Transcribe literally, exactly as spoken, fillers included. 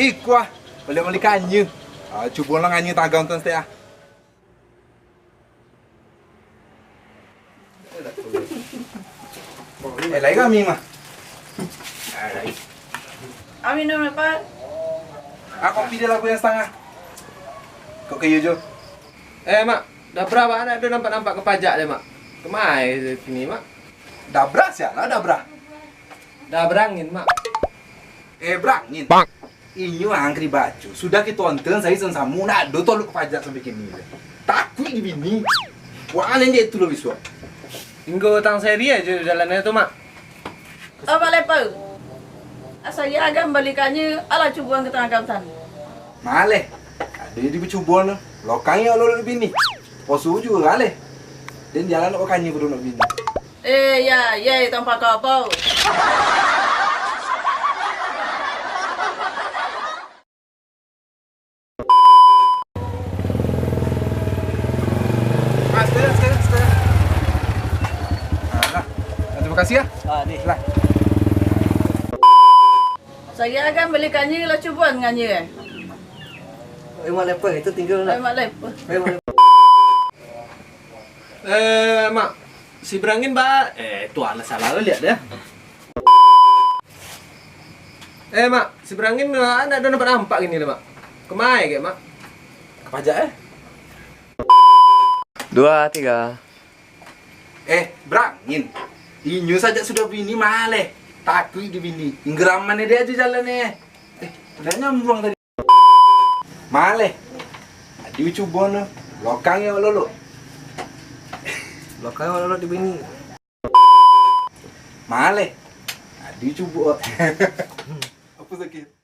Ikuah, baliak-baliak kanya. Ah, cubo lah nganya tagam tu, Stek, ah. Eh, lai kami mah. Ah, lai. Amin dulu, Pak. Ah, kopi dia labu yang setengah. Kok kayu jo? Eh, Mak, Dabra, Mak, ndak ado nampak-nampak ka pajak deh, Mak. Kemai kini, Mak? Dabra sia lah, Dabra? Dabra angin, Mak. Eh, Brangin. Inyo angkri baco. Sudah kito onten sai sama-samo, ndak ado tolok ka pajak sampai kini. Takuik di bini. Wah, aneh je tu lo bisuak. Inggo tang seri aja jalannya tu, Mak. Abah lepa. Asa iya agam balikannyo, alah cubuan ka tangah gamtan. Maleh. Ado jadi bacubuan tu. Lokang yo lo bini. Poso juga maleh. Den jalan nak bakannyo kudu nak bini. Eh, ya, ya, tampak kabau. Ah, sekalian, sekalian, sekalian. Ah, nah. Ah, terima kasih ya. Ah, ni. Lah. Saya akan belikannya lah cubuan nganyi eh. Eh, Mak Leper, itu tinggal Eh, nak. Mak Leper. Eh, Mak Leper. Eh, Mak, si Brangin ba, eh, tu alah salah lihat dia. Eh, Mak, si Brangin, ah, ndak ado nampak-nampak kini lah, Mak. Kemai ke, Mak? Ka pajak, eh? Dua, tiga. Eh, Brangin. Inyo sajak sudah bini maleh. Takuik di bini. Inggeraman dia aja jalan, eh. Eh, udah nyambung tadi. Maleh. Adi cubo no. Lokang ya lolo. Lokang ya lolo di bini. Maleh. Adi cubo. Apa sakit?